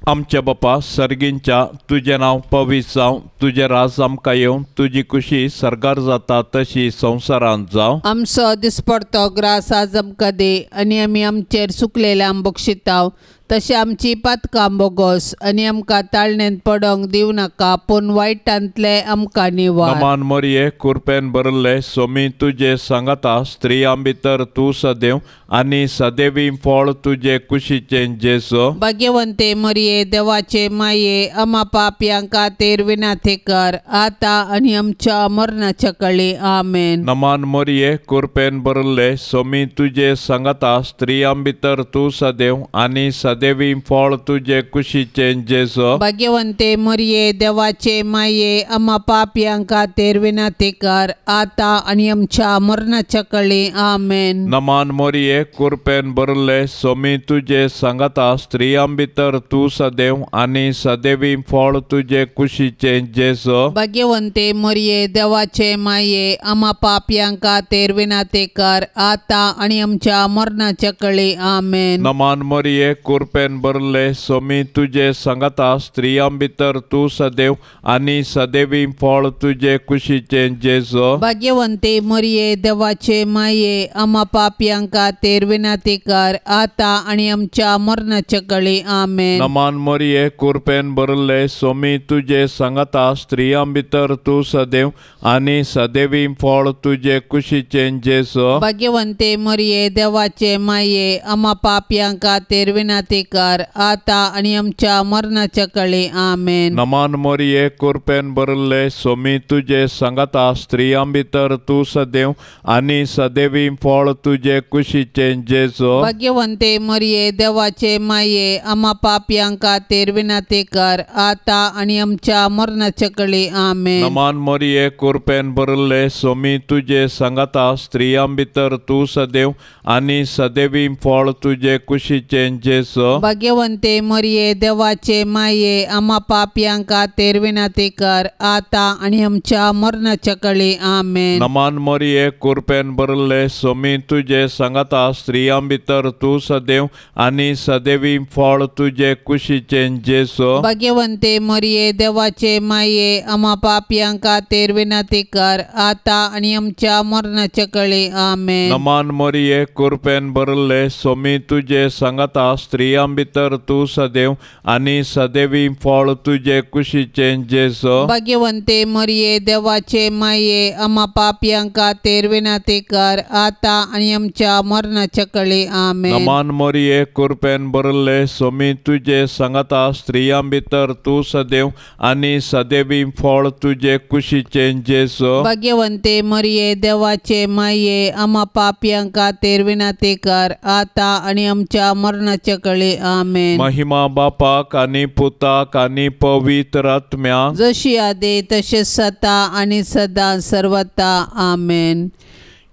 आमच्या बापा सर्गींच्या तुजें नांव पवित्र जावं, तुजें राज आमकां येवं, तुजी खुशी सर्गार जाता तशी संवसारांत जावं। आमचो दिसपडतो ग्रास आज आमकां दी आनी आमी आमचेर सुकलेल्या बक्षिताव तशें आमची पातकां बोगोस आनी आमकां ताळणेंत पडोंक दिवं नाका पूण वायटांतले आमकां निवार। नमान मरिये कुरपेन भरले सोमी तुजे सांगाता, स्त्रियां भितर तूं सदैव आनी सदैवी फळ तुजे कुशीचें जेजू। भाग्यवंते मरिये देवाचे माये आमा पापयां खातीर विनंती कर आतां आनी आमच्या मरणाच्या कळी आमेन। नमान मरिये कुरपेन भरले सोमी तुजे सांगाता, स्त्रियां भितर तूं सदैव आनी सदैवी फळ तुजे कुशीचें जेजू। भाग्यवंते मरिये देवाचे माये आमा पापयां खातीर विनंती कर आतां आनी आमच्या मरणाच्या कळी आमेन। नमान मरिये कुरपेन भरले सोमी तुजे सांगाता, स्त्रियां भितर तूं सदैव आनी सदैवी फळ तुजे कुशीचें जेजू। भाग्यवंते मरिये देवाचे माये आमा पापयां खातीर विनंती कर आतां आनी आमच्या मरणाच्या कळी आमेन। नमान मरिये कुरपेन कुरपेन भरले सोमी तुजे सांगाता स्त्रियां भितर तूं सदैव आनी सदैवी फळ तुजे कुशीचें जेजू। भाग्यवंते मरिये देवाचे माये आमा पापयां खातीर विनंती कर आता आनी आमच्या मरणाच्या कळी आमेन। नमान मरिये कुरपेन भरले सोमी तुजे सांगाता स्त्रियां भितर तूं सदैव आनी सदैवी फळ तुजे कुशीचें जेजू। भाग्यवंते मरिये देवाचे माये आमा पापयां खातीर विनंती कर आता आनी आमच्या मरणाच्या कळी आमेन। नमान मरिये कुरपेन भरले सोमी तुजे सांगाता स्त्रियां भितर तूं सदैव आनी सदैवी फळ तुजे कुशीचें जेजू। भाग्यवंते मरिये देवाचे माये आमा पापयां खातीर विनंती कर आता आनी आमच्या मरणाच्या कळी आमेन। नमान मरिये कुरपेन भरले सोमी तुजे सांगाता स्त्रियां भितर तूं सदैव आनी सदैवी फळ तुजे कुशीचें जेजू। भाग्यवंते मरिये देवाचे माये आमा पापयां खातीर विनंती कर आता आनी आमच्या मरणाच्या कळी आमेन। नमान मरिये कुरपेन भरले सोमी तुजे सांगाता स्त्रियां भितर तूं सदैव आनी सदैवी फळ तुजे कुशीचें जेजू। भाग्यवंते मरिये देवाचे माये आमा पापयां खातीर विनंती कर आता आनी आमच्या मरणाच्या कळी आमेन। नमान मरिये कुरपेन भरले सोमी तुजे सांगाता स्त्रियां भितर तूं सदैव आनी सदैवी फळ तुजे कुशीचें जेजू। भाग्यवंते मरिये देवाचे माये आमा पापयां खातीर विनंती कर आता आनी आमच्या मरणाच्या कळी आमेन। नमान मरिये कुरपेन भरले सोमी तुजे सांगाता स्त्रियां भितर तूं सदैव आनी सदैवी फळ तुजे कुशीचें जेजू। भाग्यवंते मरिये देवाचे माये आमा पापयां खातीर विनंती कर आता आनी आमच्या मरणाच्या कळी आमेन। महिमा बापाक आनी पुताक आनी पवित्र आत्म्याक, जशी आदी तशें सता आनी सदां सर्वता आमेन।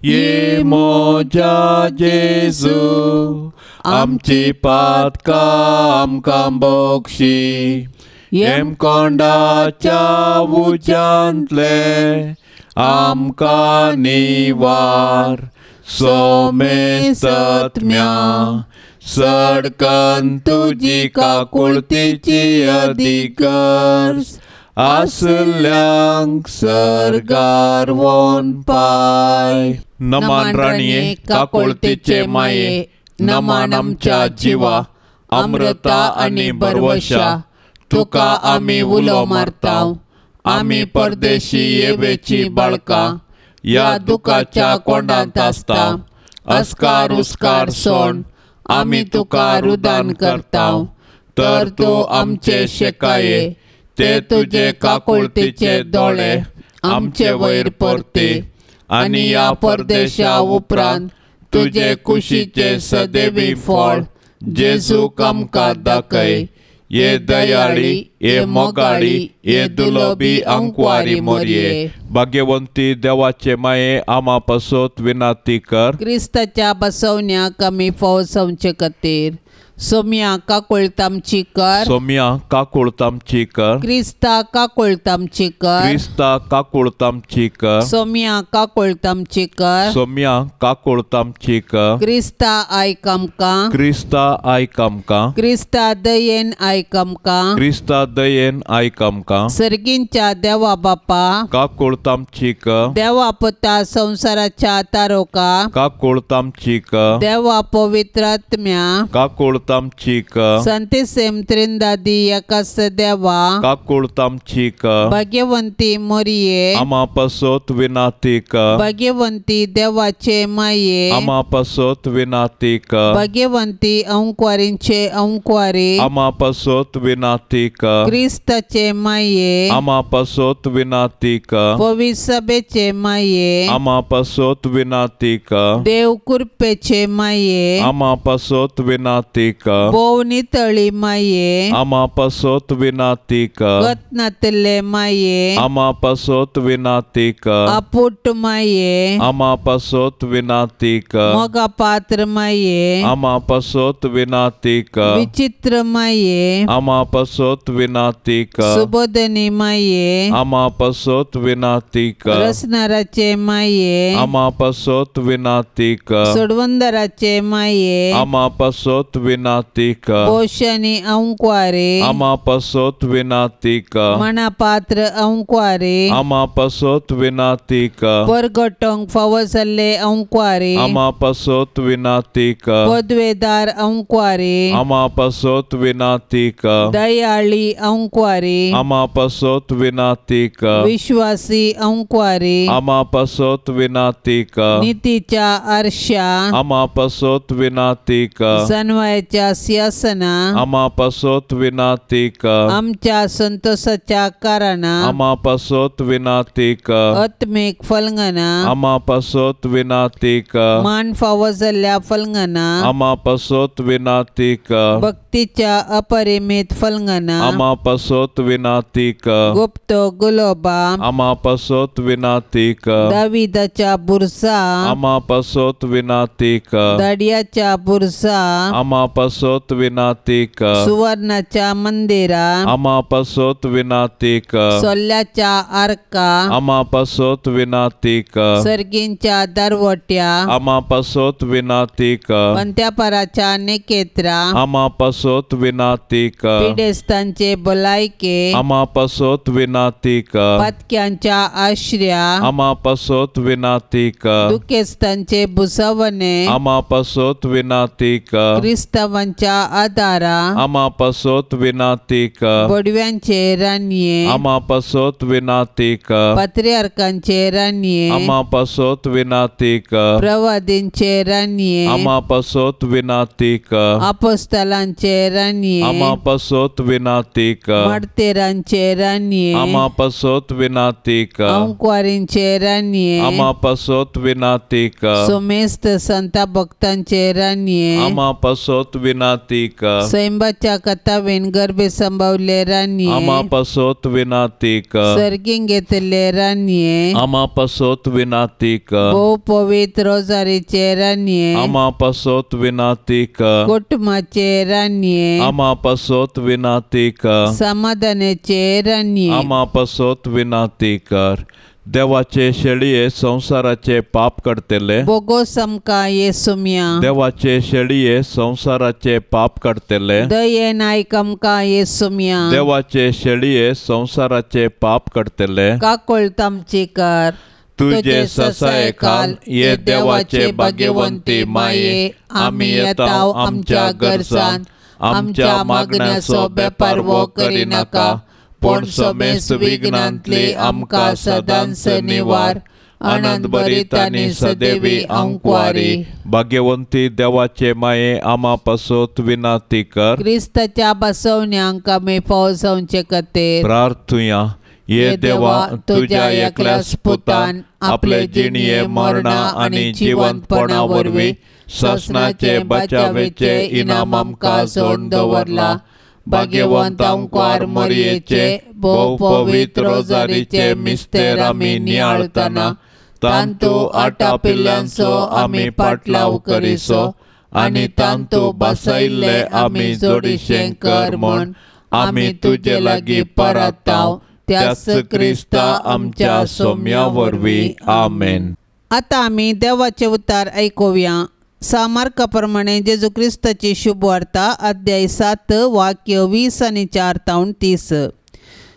ये मोजा जेजू आमची पातकां आमकां बक्षी, हेमकोंडाच्या उज्यांतले आमकां निवार, सोमेस्तत्म्या सडकन तुजी काकुळतीची अधिकर आसल्यांक सर्गार वोन पाय। नमान राणये काकुळतीचे माये, नमान आमच्या जिवा अमृता आनी बरवशा, तुका आमी उलो मारता, आमी परदेशी येवेची बाळकां ह्या दुखाच्या कोंडांत आसता, अस्कार उस्कार सोण आमी तुका रुदान करता, तर तूं आमचे शेकाये ते तुजे काकुळतीचे दोळे आमचे वयर परते आनी ह्या परदेशा उपरांत तुजे कुशीचे सदैवी फळ जेजूक आमकां दाखय। ये दयाळी, ये मोगाळी, ये दुलोबी अंकवारी मोरये, भाग्यवंती देवाचे माये आमा पासत विनंती कर। क्रिस्ताच्या बसवण्याक आमी फौज खातीर सोम्या काकुळतामची कर, सोम्या काकुळतामची कर, क्रिस्ता काकुळतामची कर, क्रिस्ता काकुळतामची कर, सोम्या काकुळतामची कर, सोम्या काकुळतामची कर, क्रिस्ता आयक आमकां, क्रिस्ता आयक आमकां, क्रिस्ता दयेन आयक आमकां, क्रिस्ता दयेन आयक आमकां, सर्गींच्या देवा बापा काकुळतामची कर, देवा पुता संवसाराच्या तारोका काकुळतामची कर, देवा पवित्र आत्म्या काकुळतामची कर, संतिसेम त्रिंदादी एकास देवा काकुळतामची कर, भाग्यवंती मोरये आमा पासत विनंती कर, भाग्यवंती देवाचे माये आमा पासत विनंती कर, भाग्यवंती अंकवारींचे अंकवारी आमा पासत विनंती कर, क्रिस्ताचे माये आमा पासत विनंती कर, पवित्र सभेचे माये आमा पासत विनंती कर, देव कृपेचे माये आमा पासत विनंती कर, भोव नितळी माये आमा पासत विनंती कर, गत नातले माये आमा पासत विनंती कर, आपुट माये आमा पासत विनंती कर, मोगा पात्र माये आमा पासत विनंती कर, विचित्र माये आमा पासत विनंती कर, सुबोधनी माये आमा पासत विनंती कर, रसनाराचे माये आमा पासत विनंती कर, सोडवंदराचे माये आमा पासत विनंती विनाती कर। पोशणी अंकुआरे आमा पासत विनाती कर। मनापात्र अंकुआरे आमा पासत विनाती कर। परगटोंक फावो जाल्ले अंकुआरे आमा पासत विनाती कर। पदवेदार अंकुआरे आमा पासत विनाती कर। दयाळी अंकुआरे आमा पासत विनाती कर। विश्वासी अंकुआरे आमा पासत विनाती कर। नीतीच्या आरशा आमा पासत विनाती कर। जनवायच्या सिंहासना आमा पासत विनाती कर। आमच्या संतोषाच्या कारणा आमा पासत विनाती कर। आत्मिक फलंगना आमा पासत विनाती कर। मान फावो जाल्ल्या फलंगना आमा पासत विनाती कर। भक्तीच्या अपरिमित फलंगना आमा पासत विनाती कर। गुप्त गुलोबा आमा पासत विनाती कर। दाविदाच्या बुरसा आमा पासत विनाती कर। दाडियाच्या बुरसा आमा पासत विनाती कर। सुवर्णाच्या मंदिरा आमा पासत विनाती कर। सोल्याच्या आर्का आमा पासत विनाती कर। सर्गींच्या दरवट्या आमा पासत विनाती कर। पंत्यापराच्या नेकेत्रा आमा पासत विनाती कर। पिडेस्तांचे भलायके आमा पासत विनाती कर। पातक्यांच्या आश्र्या आमा पासत विनाती कर। दुखेस्तांचे बुसवणे आमा पासत विनाती कर। क्रिस्तावांच्या आदारा आमा पासत विनाती कर। बडव्यांचे रानये आमा पासत विनाती कर। पात्रियार्कांचे रानये आमा पासत विनाती कर। प्रवादींचे रानये आमा पासत विनाती कर। अपोस्तलांचे रानये आमा पासत विनाती कर। मार्तेरांचे रानये आमा पासत विनाती कर। अंकुआरींचे रानये आमा पासत विनाती कर। सोमेस्त संता भक्तांचे रानये आमा पासत विनाती कर। सैंबाच्या कथावेन गर्भे संभवले रानये आमा पासत विनाती कर। सर्गींग घेतले रानये आमा पासत विनाती कर। भोव पवित्र रोजारीचे रानये आमा पासत विनाती कर। कुटुंबाचे रानये आमा पासत विनाती कर। समाधानाचे रानये आमा पासत विनाती कर। देवाचे शेळये संसाराचे पाप काडटले बोगोस आमकां येसुम्या। देवाचे शेळये संसाराचे पाप काडटले दयेन आयक आमकां येसुम्या। देवाचे शेळये संसाराचे पाप काडटले काकळत आमची कर। तुझे ससायखाल ये देवाचे भाग्यवंती माये आमी येता आमच्या गरजान आमच्या मागण्याचो बेपारवो करिनाका पूण समेस्त विघ्नांतली आमकां सदांच निवार। आनंद भरीत आनी सदैवी अंकुआरी। भाग्यवंती देवाचे माये आमा पासत विनाती कर। क्रिस्ताच्या बसवण्यांक आमी फावो जावचे खातीर प्रार्थुया। ये देवा तुझ्या एकल्याच पुतान आपले जिणये मरणा आनी जिवंतपणा वरवीं सासणाचे बचावेचे इनाम आमकां जोडून दवरला। भाग्यवंत अंकुआर मरियेचे भोव पवित्र रोजारीचे मिस्तेर आमी नियाळतना तांतू आटापिल्ल्यांचो आमी पाटलाव करिसो आनी तांतू बसयल्ले आमी जोडीशें कर म्हूण आमी तुजे लागीं परताव त्याच क्रिस्ता आमच्या सोम्या वरवीं आमेन। आतां आमी देवाचें उतार आयकुया। सामार्का प्रमाणे जेजू क्रिस्ताची शुभवार्ता अध्याय 7 वाक्य 20 आनी 4 तावन 30।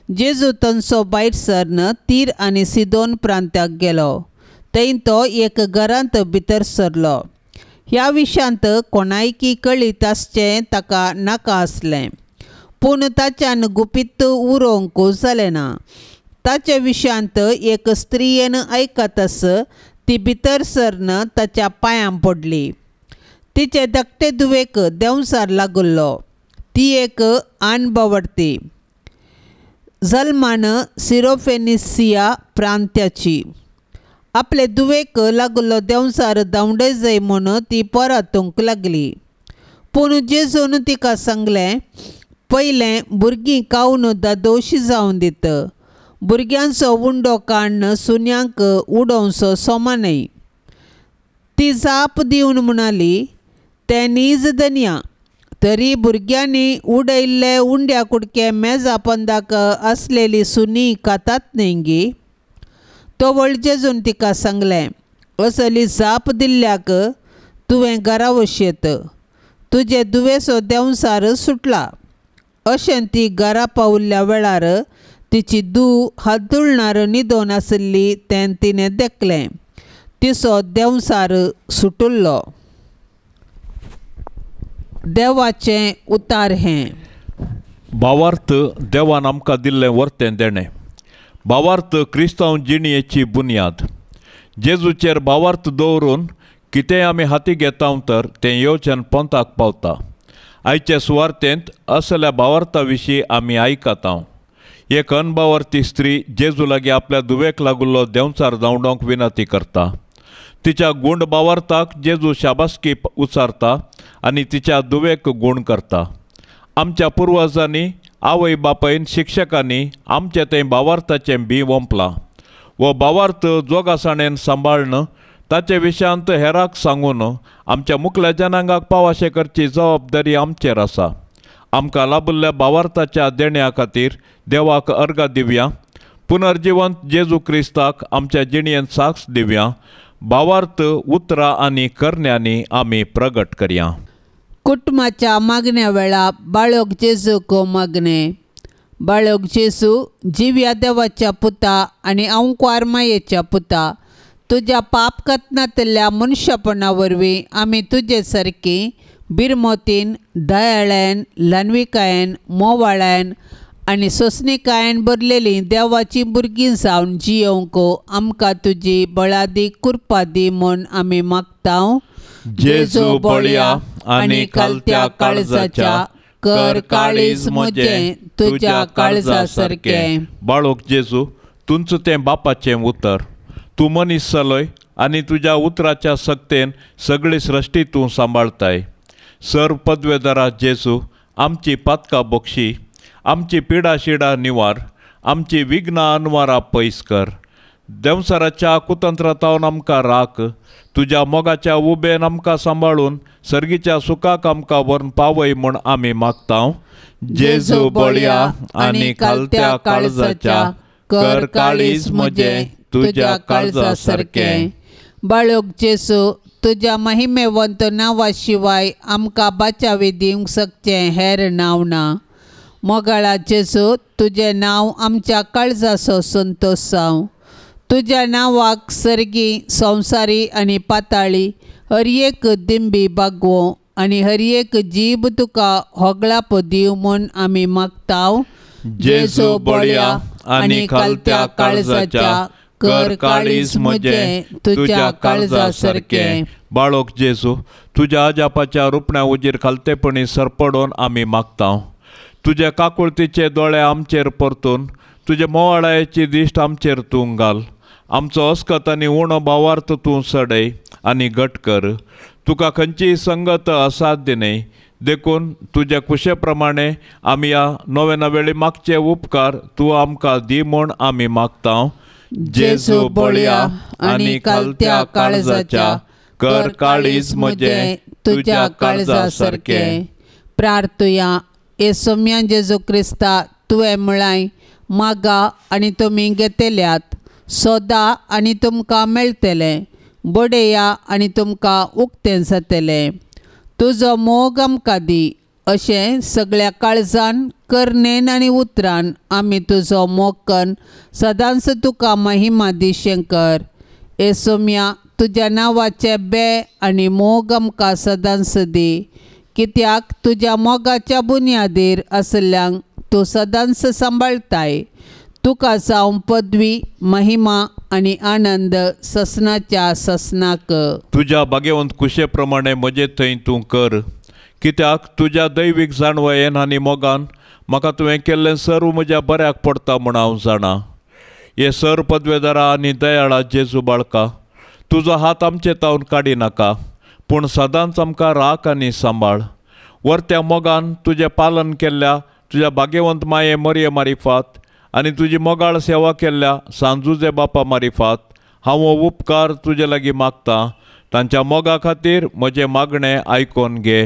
जेजू थंयसो भायर सरन तीर आनी सिदोन प्रांताक गेलो। थंय तो एक घरांत भितर सरलो। ह्या विशयांत कोणायकी कळीत आसचें ताका नाका आसलें, पूण ताच्यान गुपीत उरोवंक जालें ना। ताच्या विशयांत एक स्त्रियेन आयकतच ती भितर सरन ताच्या पांयां पडली। तिचे धाकटे धुवेक देंवचार लागिल्लो। ती एक अनभवडती जल्मान सिरोफेनिसिया प्रांत्याची। आपले धुवेक लागिल्लो देंवचार धांवडे जाय म्हूण ती परतूंक लागली। पूण जेजून तिका सांगलें, पयलें भुरगीं खावन दादोशी जावन दित, भुरग्यांचो उंडो काडून सुण्यांक उडोवचो सोमा न्हय। ती जाप दिवन म्हणाली, तें नीज धनया, तरी भुरग्यांनी उडयल्ले उंड्या कुडके मेजा पंदाक आसलेली सुनी खातात न्हय गी। तवळ जेजून तिका सांगलें, असली जाप दिल्ल्याक तुवें घरा वशयत, तुजे दुवेसो देंवसार सुटला. अशें ती घरा पावल्ल्या वेळार तिची धूव हातुळणार न्हिदोन आशिल्ली तें तिणें देखलें. तिचो देंवसार सुटुल्लो. देवाचें उतार हें. भावार्थ देवान आमकां दिल्लें वर्तें देणें. भावार्थ क्रिस्तांव जिणयेची बुन्याद. जेजूचेर भावार्थ दवरून कितेंय आमी हाती घेता तर तें येवचें पंथाक पावता. आयचे सुवार्तेंत असल्या भावार्था विशीं आमी आयकता. एक अनभावार्थी स्त्री जेजू लागीं आपल्या धुवेक लागुल्लो देंवचार धांवडोवंक विनंती करता. तिच्या गूण भावार्थाक जेजू शाबासकी उचारता आनी तिच्या धुवेक गूण करता. आमच्या पुर्वजांनी, आवय बापायन, शिक्षकांनी आमचे थंय भावार्थाचें बी वोंपलां. हो भावार्थ जोगासाणेन सांबाळ्न ताचे विशयांत हेराक सांगून आमच्या मुखल्या जनांगाक पावाशें करची जबाबदारी आमचेर आसा. आमकां लाबिल्ल्या भावार्थाच्या देण्या खातीर देवाक अर्गां दिवया. पुनर्जिवंत जेजू क्रिस्ताक आमच्या जिणयेंत साक्ष दिवया. भावार्थ उतरां आनी करण्यांनी आमी प्रगट करया. कुटुंबाच्या मागण्या वेळा बाळक जेजूक मागणें. बाळक जेजू जिव्या देवाच्या पुता आनी अंकुआर मायेच्या पुता, तुज्या पाप कथनांतल्या मनशापणा वरवीं आमी तुजे सारकी बिरमोतीन, दयाळायन, ल्हानविकायेन, मोवाळायन आनी सोंसणिकायेन भरलेलीं देवाचीं भुरगीं जावन जियोवंक आमकां तुजी बळादी कृपा दी म्हूण आमी मागता. जेजू बळया आनी खालत्या काळजाच्या, कर काळीज म्हजें तुज्या काळजा सारकें. बाळक जेजू, तुमचें तें बापाचें उतर. तूं मनीस जालोय आनी तुज्या उतराच्या सक्तेन सगळी सृश्टी तूं सांबाळताय. सर्व पदवेदारा जेजू, आमची पातकां बक्षी, आमची पिडा शिडा निवार, आमची विघ्नां अनवारां पयस कर. देंवसाराच्या कुतंत्रातावन आमकां राख. तुज्या मोगाच्या उबेन आमकां सांबाळून सर्गीच्या सुखाक आमकां व्हरून पावय म्हूण आमी मागता. जेजू बळया आनी खालत्या काळजाच्या, कर काळीज म्हजें तुज्या काळजा सारकें. बाळक जेजू, तुज्या महिमेवंत नांवा शिवाय आमकां बाचावी दिवंक शकचें हेर नांव ना. मोगाळा जेजू, तुजें नांव आमच्या काळजाचो संतोश जावं. तुज्या नांवाक सर्गी, संवसारी आनी पाताळी हर एक दिंबी बागवो आनी हर एक जीब तुका होगळाप दिवं म्हूण आमी मागता. जेजू बळया आनी खालत्या काळजाच्या, कर काळीज म्हजें तुज्या काळजा सारकें. बाळक जेजू, तुज्या अजापाच्या रुपण्या उजीर खालतेपणी सरपडोवन आमी मागता. तुज्या काकुळतीचे दोळे आमचेर परतून तुजे मोवाळायेची दिश्ट आमचेर तूं घाल. आमचो अस्कत आनी उणो भावार्थ तूं सडय आनी घट कर. तुका खंयचीय संगत असाध्य न्हय, देखून तुज्या कुशे प्रमाणे आमी ह्या नव्या नवेळी मागचे उपकार तूं आमकां दी म्हूण आमी मागता. जेजू बळया आनी खालत्या काळजाच्या, कर काळीज म्हजें तुज्या काळजा सारकें. प्रार्थुया. हे सोम्या जेजू क्रिस्ता, तुवें म्हळाय, मागा आनी तुमी घेतल्यात, सोदा आनी तुमकां मेळटलें, बडया आनी तुमकां उक्तें जातलें. तुजो मोग आमकां दी अशें सगळ्या काळजान, करणेन आनी उतरान आमी तुजो मोग कन्न सदांच तुका महिमा दिशें कर. हे सोम्या, तुज्या नांवाचें बे आनी मोग आमकां सदांच दी, कित्याक तुज्या मोगाच्या बुन्यादीर आशिल्ल्यांक तूं सदांच सांबाळताय. तुका जावं पदवी, महिमा आनी आनंद ससनाच्या ससनाक. तुज्या भाग्यवंत कुशे प्रमाणे म्हजे थंय तूं कर, कित्याक तुज्या दैवीक जाणवयेन आनी मोगान म्हाका तुवें केल्लें सर्व म्हज्या बऱ्याक पडटा म्हूण हांव जाणा. हे सर पदवेदारा आनी दयाळा जेजू बाळका, तुजो हात आमचे तावन काडिनाका, पूण सदांच आमकां राख आनी सांबाळ. वर्त्या मोगान तुजें पालन केल्ल्या तुज्या भाग्यवंत माये मरये मारिफात आनी तुजी मोगाळ सेवा केल्ल्या सांजुजे बापा मारिफात हांव हो उपकार तुजे लागीं मागता. तांच्या मोगा खातीर म्हजें मागणें आयकोन घे.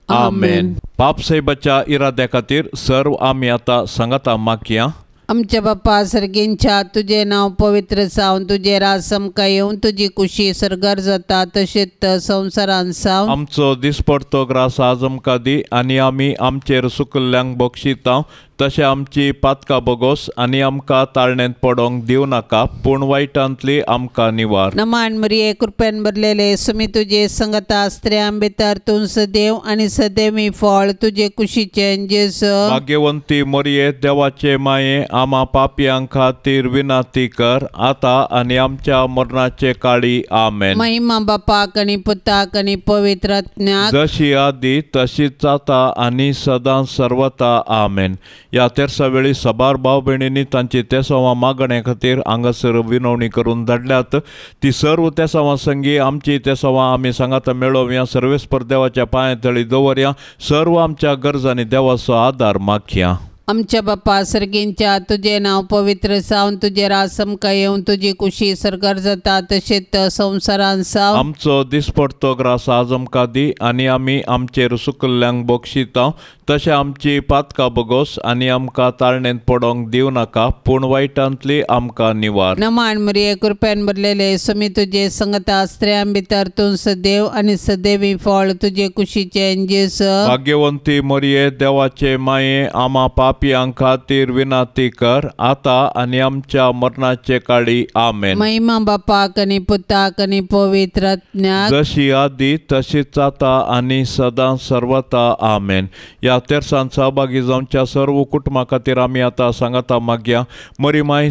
आमेन. पाप साहेबाच्या इराद्या खातीर सर्व आमी आतां सांगाता मागया. आमच्या बापा सर्गींच्या तुजें नांव पवित्र जावन तुजें राज आमकां येवन तुजी कुशी सर्गार जाता तशेंच संवसारान जावन. आमचो दिसपडतो ग्रास आज आमकां दी आनी आमी आमचेर सुकल्ल्यांक बक्षिता तशें आमची पातकां बोगोस आनी आमकां ताळणेंत पडोंक दिवं नाका पूण वायटांतली आमकां निवार. नमान मरिये कृपेन भरलेले सुमी तुजे संगता स्त्रियां भितर तूं सदैव आनी सदैवी फळ तुजे कुशीचें जेजू. भाग्यवंती मरिये देवाचे माये आमा पापयां खातीर विनंती कर आतां आनी आमच्या मरणाचे काळी. आमेन. महिमा बापाक आनी पुताक आनी पवित्र आत्म्याक जशी आदी तशीच आतां आनी सदां सर्वता. आमेन. ह्या तेरसा वेळी सबार भाव भयणींनी तांची तेसांवां मागणे खातीर हांगासर विनवणी करून धाडल्यात. ती सर्व तेसांवां संगी आमची तेसांवां आमी सांगाता मेळोवया. सर्वेस्पर देवाच्या पांया तळी दवरया. सर्व आमच्या गरजांनी देवाचो आदार मागया. आमच्या बापा सर्गींच्या तुजें नांव पवित्र जावन तुजें राज आमकां येवन तुजी कुशी सर्गार जाता तशेंच संवसारान जावन. आमचो दिसपडतो ग्रास आज आमकां दी आनी आमी आमचेर सुकल्ल्यांक बक्षिता तशें आमची पातकां बोगोस आनी आमकां ताळणेंत पडोंक दिवं नाका पूण वायटांतली आमकां निवार. नमान मरिये कृपेन भरलेले सुमी तुजे संगता स्त्रियां भितर तूं सदैव आनी सदैवी फळ तुजे कुशीचें जेजू. भाग्यवंती मरिये देवाचे माये आमा पापयां खातीर विनंती कर आतां आनी आमच्या मरणाचे काळी. आमेन. महिमा बापाक आनी पुताक आनी पवित्र आत्म्याक जशी आदी तशीच आतां आनी सदां सर्वता. आमेन. ह्या तेरसान सहभागी जावच्या सर्व कुटुंबा खातीर आमी आतां सांगाता मागया. मरी माय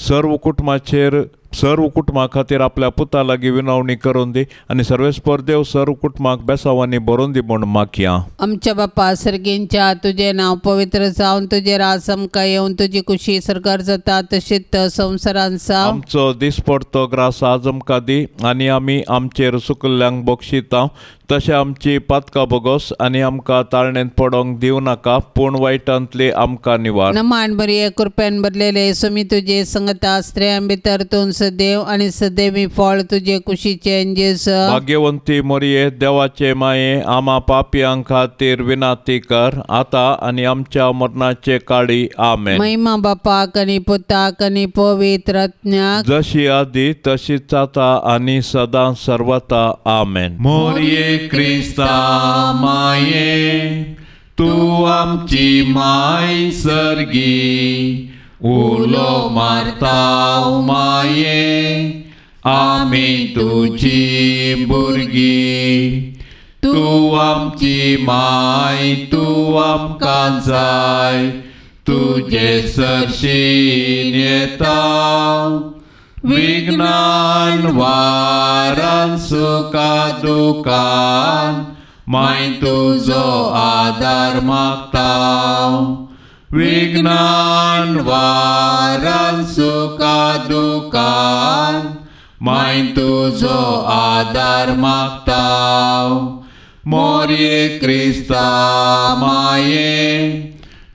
सर्व कुटुंबाचेर सर्व कुटुंबा खातीर आपल्या पुता लागीं विनवणी करून दी आनी सर्वेस्पर देव सर्व कुटुंबाक बेसावांनी भरून दी म्हूण मागया. आमच्या बापा सर्गींच्या तुजें नांव पवित्र जावन तुजें राज आमकां येवन तुजी कुशी सर्गार जाता तशीच संवसारान जावन. आमचो दिसपडतो ग्रास आज आमकां दी आनी आमी आमचेर सुकल्ल्यांक बक्षिता तशें आमची पातकां बोगोस आनी आमकां ताळणेंत पडोंक दिवं नाका पूण वायटांतली आमकां निवार. नमान मरिये कृपेन भरलेले सुमी तुजे संगता स्त्रियां भितर तूं सदैव आनी सदैवी फळ तुजे कुशीचें जेजू. भाग्यवंती मरिये देवाचे माये आमा पापयां खातीर विनंती कर आतां आनी आमच्या मरणाचे काळी. आमेन. महिमा बापाक आनी पुताक आनी पवित्र आत्म्याक जशी आदी तशीच आतां आनी सदां सर्वता. आमेन. मोरये क्रिस्ता माये तूं आमची माय सर्गी उलो मारता माये आमी तुजी भुरगीं. तूं आमची माय तूं आमकां जाय तुजे सरशीन येता विघ्नान वारान सुखा दुखान माय तुजो आदार मागता. विघ्नान वारान सुखा दुखान माय तुजो आदार मागता. मोरये क्रिस्ता माये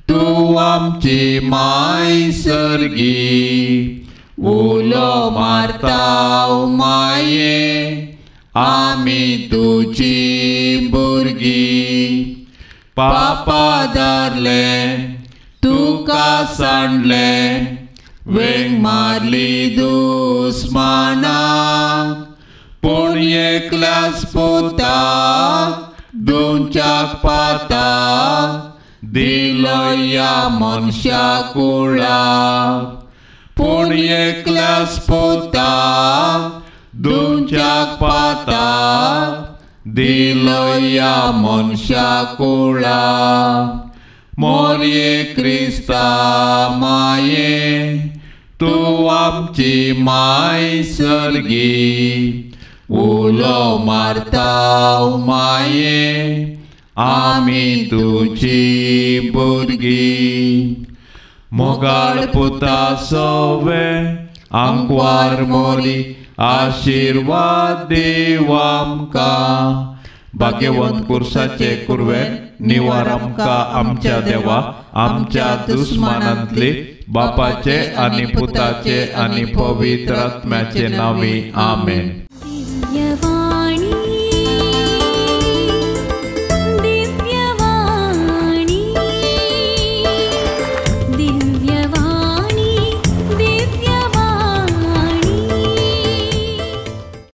तूं आमची माय सर्गी उलो मारता माये आमी तुजी भुरगीं. पापा धरले तुका सांडले वेंग मारली दुस्मानाक पूण एकल्याच पुताक दोनच्याक पाताक दिलो ह्या मनशा कुळाक. पूण एकल्याच पुताक दोनच्याक पाताक दिलो ह्या मनशा कुळाक. मोरये क्रिस्ता माये तूं आमची माय सर्गी उलो मारता माये आमी तुजी भुरगीं. मोगाळ पुता सोवे आंकवार मोरी आशिर्वाद देव आमकां. भाग्यवंत कुर्साचे कुरवेन निवार आमकां आमच्या देवा आमच्या दुस्मानांतली बापाचे आनी पुताचे आनी पवित्र आत्म्याचे नांवी. आमेन.